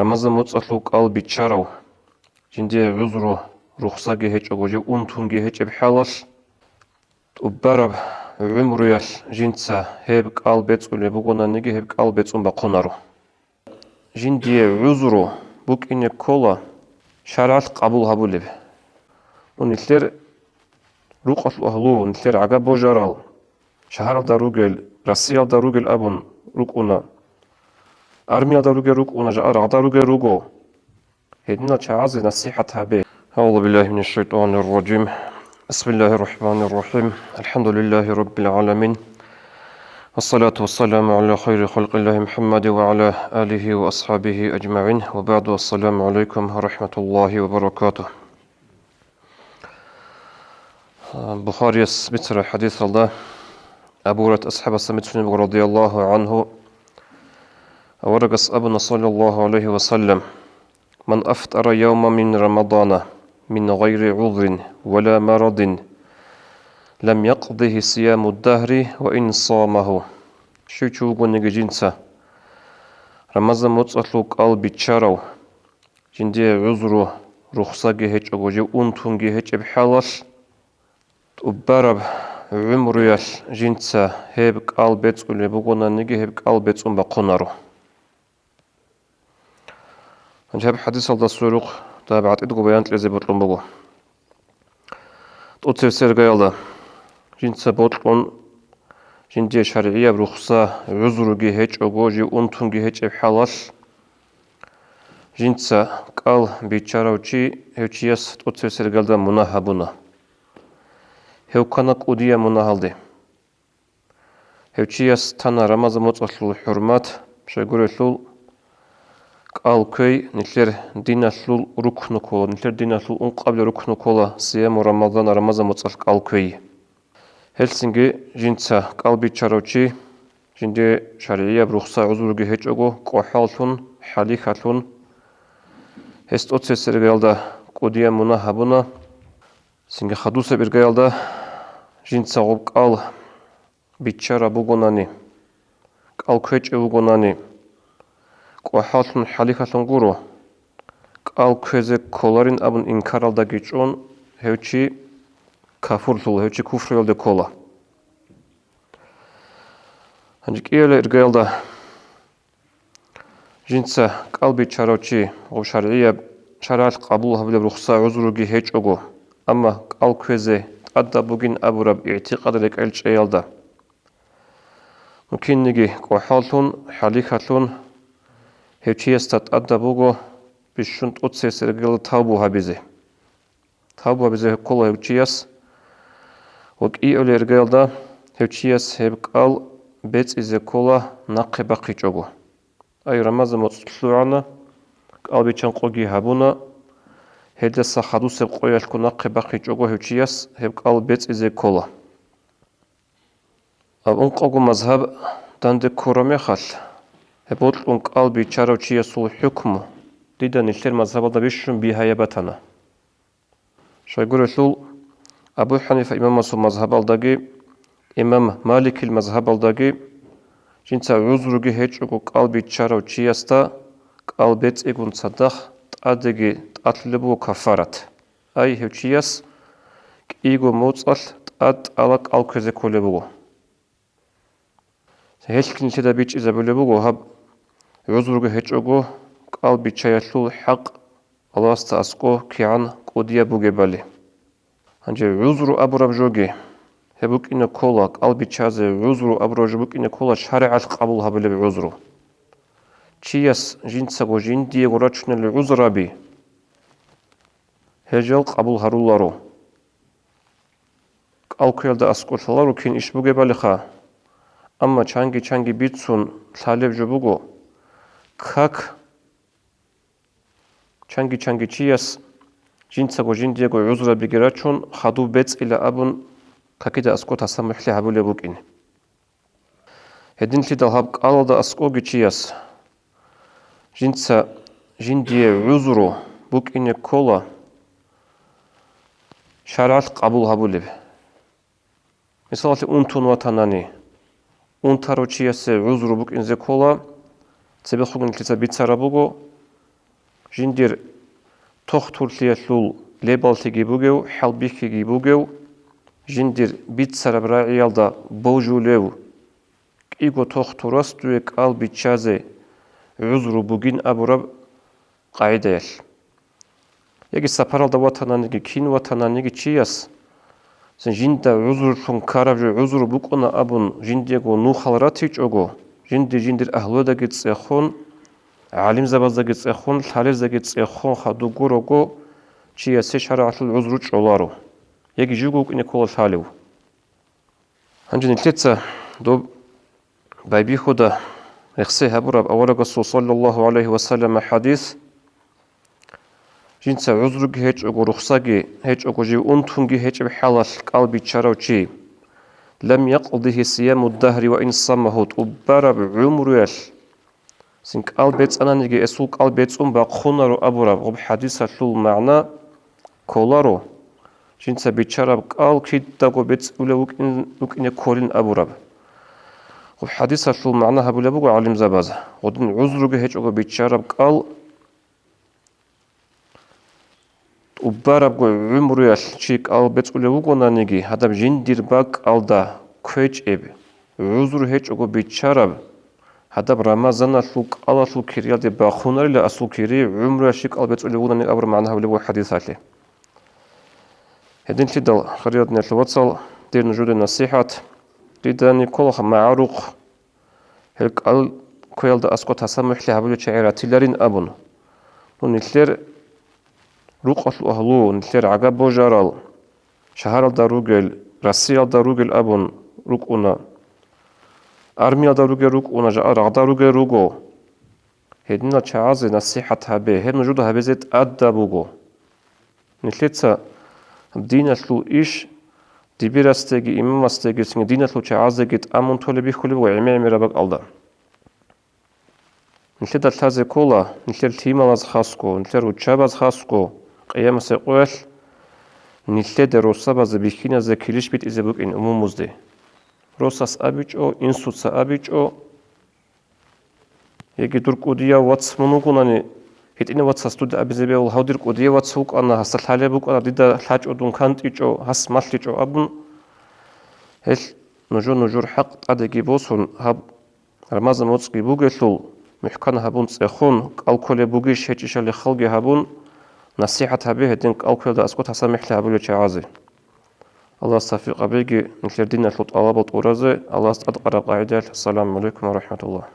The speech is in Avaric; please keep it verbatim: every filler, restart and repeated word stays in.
Рамазан моцӀалъул кӀал биччарав, жиндие гӀузру, рухсаги гьечӀого, жив унтунги гьечӀеб хӀалалъ, тӀубараб гӀумруялъ жинца гьеб кӀал бецӀулеб бугонаниги, гьеб кӀал бецӀун бахъунаро. Жиндие гӀузру букӀине ккола шаргӀалъ къабул гьабулеб. Нилъер рукъалъул агьлу, нилъер гӀага божарал, шагьаралда ругел, Россиялда ругел абун рукӀуна, армиялда ругел рукӀуна, жагӀа рагъда ругел руго. Гьединал чагӀазе насихӀат гьабе. أعوذ بالله من الشيطان الرجيم. بسم الله الرحمن الرحيم. الحمد لله رب العالمين. والصلاة والسلام على خير خلق الله محمد وعلى آله وأصحابه أجمعين. وبعد، السلام عليكم ورحمة الله وبركاته. Бухарияс бицараб хӀадисалда, Абу Гьурайрат асхӀабасда бицунеб буго, радияллагьу гӀангьу, аварагас абуна, саллаллагьу гӀалайгьи ва саллам: «Ман афтара явман мин Рамадана мин гъайри гӀузрин ва ла марадин, лам якъдигьи сияму дагьри ва ин самагьу». Щив чи вугониги жинца Рамазан моцӀалъул кӀал биччарав, жиндие гӀузру, рухсаги гьечӀого, жив унтунги гьечӀеб хӀалалъ, тӀубараб гӀумруялъ жинца гьеб кӀал бецӀулеб бугонаниги, гьеб кӀал бецӀун бахъунаро. Гьанже гьаб хӀадисалда сверухъ дагьаб гӀатӀидго баян кьезе бокьун буго. ТӀоцебесеб иргаялда жинца бокьун, жиндие шаргӀияб рухса, гӀузруги гьечӀого, жив унтунги гьечӀеб хӀалалъ, жинца кӀал биччарав чи, гьев чияс тӀоцебесеб иргаялда мунагь гьабуна. Гьев ккана кӀудияб мунагьалде. Гьев чияс тана Рамазан моцӀалъул хӀурмат, щайгурелъул кӀал кквей нилъер диналъул рукну ккола, нилъер диналъул ункъабилеб рукну ккола сияму Рамазан, Рамазан моцӀалъ кӀал кквей. Гьелъинги жинца кӀал биччарав чи, жиндие шаргӀияб рухса, гӀузруги гьечӀого, кӀвахӀаллъун, хӀалихьалъун, гьес тӀоцебесеб иргаялда кӀудияб мунагь гьабуна. Цинги хадусеб иргаялда жинца гъоб кӀал биччараб бугонани, кӀал кквечӀев вугонани, кӀвахӀаллъун, хӀалихьалъун гуро, кӀал кквезе кколарин абун инкаралдаги чӀун, гьев чи кафурлъула, гьев чи куфруялде ккола. Гьанже кӀияле иргаялда жинца кӀал биччарав чи гъоб шаргӀияб, шаргӀалъ къабул гьабулеб рухса, гӀузруги гьечӀого, амма кӀал кквезе тӀадаб бугин абураб игӀтикъад рекӀел чӀеялда, ну кинниги кӀвахӀаллъун, хӀалихьалъун гьев чиясда тӀадаб буго бищун тӀоцебесеб иргаялда тавбу гьабизе. Тавбу гьабизе ккола гьев чияс ва кӀиабилеб иргаялда гьев чияс гьеб кӀал бецӀизе ккола нахъе бахъичӀого. Ай, Рамазан моцӀ лъугӀана, кӀал биччан къоги гьабуна, гьелдаса хадусеб къоялъго нахъе бахъичӀого гьев чияс гьеб кӀал бецӀизе ккола. Гьаб ункъавго мазгьаб данде ккураб мехалъ, гьеб бокьун кӀал биччарав чиясул хӀукму дида нилъер мазгьабалда бищун бигьаяб батана. Щайгурелъул, Абу ХӀанифа имамасул мазгьабалдаги, имам Маликил мазгьабалдаги жинца гӀузруги гьечӀого кӀал биччарав чиясда кӀал бецӀигун цадахъ тӀадеги тӀалъулеб буго кафарат. Ай, гьев чияс кӀиго моцӀалъ тӀад тӀала кӀал кквезе кколеб буго. Гьелъги нилъеда бичӀчӀизабулеб буго гьаб гӀузруги гьечӀого кӀал биччаялъул хӀакъ Аллагьасда аскӀов кигӀан кӀудияб бугебали. Гьанже гӀузру абураб жоги гьеб букӀине ккола, кӀал биччазе гӀузру абураб жо букӀине ккола шаригӀалъ къабул гьабулеб гӀузру. Чияс жинцаго жиндиего рачунел гӀузраби, гьел жал къабул гьаруларо. КӀал кквеялда аскӀов лъаларо кин иш бугебалиха, амма чанги-чанги бицун лъалеб жо буго, как чанги-чанги чияс жинцаго жиндиего гӀузрабиги рачун, хадуб бецӀила абун, какида аскӀов тасамухӀлъи гьабулеб букӀин. Гьединлъидал гьаб кӀалалда аскӀовги чияс жинца жиндие гӀузру букӀине ккола шаргӀалъ къабул гьабулеб. Мисалалъе, унтун ватанани, унтарав чиясе гӀузру букӀинзе ккола, цебехъ бугин нилъеца бицараб буго, жиндир тохтурлъиялъул лебаллъиги бугев, хӀалбихьиги бугев, жиндир бицараб рагӀиялда божулев, кӀиго тохтурас дуе кӀал биччазе гӀузру бугин абураб къагӀидаялъ. Яги сапаралда ватананиги, кин ватананиги чияс, жинда гӀузрулъун ккараб жо гӀузру букӀуна абун жиндиего нухал ратичӀого, жинди жиндир агьлуялдаги цӀехун, гӀалимзабаздаги цӀехун, лъалездаги цӀехун хадуг гурого чиясе шарагӀалъул гӀузру чӀоларо, яги живго вукӀине ккола лъалев. Гьанже нилъеца доб байбихьуда рехсей гьабураб аварагасул саллаллагьу гӀалайгьи ва саллама хӀадис: жинца гӀузруги гьечӀого, рухсаги гьечӀого, жив унтунги гьечӀеб хӀалалъ кӀал биччарав чи, лам якъдигьи сияму дагьри ва ин саммагьу, тӀубараб гӀумруялъ Цин кӀал бецӀананиги, эсул кӀал бецӀун бахъунаро абураб гъуб хӀадисалъул магӀна кколаро, жинца биччараб кӀал кидаго бецӀулев вукӀин-, вукӀине кколин абураб. Гъуб хӀадисалъул магӀна гьабулеб буго гӀалимзабаз: гъудин гӀузруги гьечӀого биччараб кӀал, тӀубарабго гӀумруялъ чи кӀал бецӀулев вугонаниги, гьадаб жиндир бакӀалда кквечӀеб, гӀузру гьечӀого биччараб, гьадаб Рамазаналъул кӀалалъул кириялде бахъунарила асул кири, гӀумруялъ чи кӀал бецӀулев вугонаниги абураб магӀна гьабулеб буго хӀадисалъе. Гьединлъидал, хириял диналъул вацал, дир нужеде насихӀат, дидани кколаха магӀарухъ, гьел кӀал кквеялда аскӀоб тасамухӀлъи гьабулел чагӀи ратиларин абун. Ну, нилъер рукъалъул агьлу, нилъер гӀага божарал, шагьаралда ругел, Россиялда ругел абун рукӀуна, армиялда ругел рукӀуна, жакъа рагъда ругел руго. Гьединал чагӀазе насихӀат гьабе, гьеб нужеда гьабизе тӀадаб буго. Нилъеца диналъул иш дибирасдеги, имамасдеги, цинги диналъул чагӀаздеги тӀамун толеб бихьулеб ва гӀемер-гӀемераб бакӀалда. Нилъеда лъазе ккола, нилъер лъималаз хасго, нилъер руччабаз хасго, къиямасеб къоялъ нилъеда росабазе бихьиназе килищ битӀизе букӀин умумузде. Росас абичӀо, инсуца абичӀо, Яги дур кӀудияв вац мун вугонани, гьитӀинав вацас дуда абизе бегьула: «Гьав дир кӀудияв вац вукӀана, гьасда лъалеб букӀана, дида лъачӀо, дун кантӀичӀо, гьас малъичӀо», – абун. Гьелъ нужер-нужер хӀакъ тӀадеги босун, гьаб Рамазан моцӀги бугелъул, мухӀкан гьабун цӀехун, кӀал кколеб бугищ гьечӀищали халги гьабун, насихӀат гьабе гьедин кӀал кквеялда аскӀоб тасамихӀлъи гьабулел чагӀазе. Аллагьас тавфикъ гьабеги нилъер диналъул тӀалабал тӀуразе. Аллагьас тӀадкъараб къагӀидаялъ. Ассаламу гӀалайкум ва рахӀматуллагь.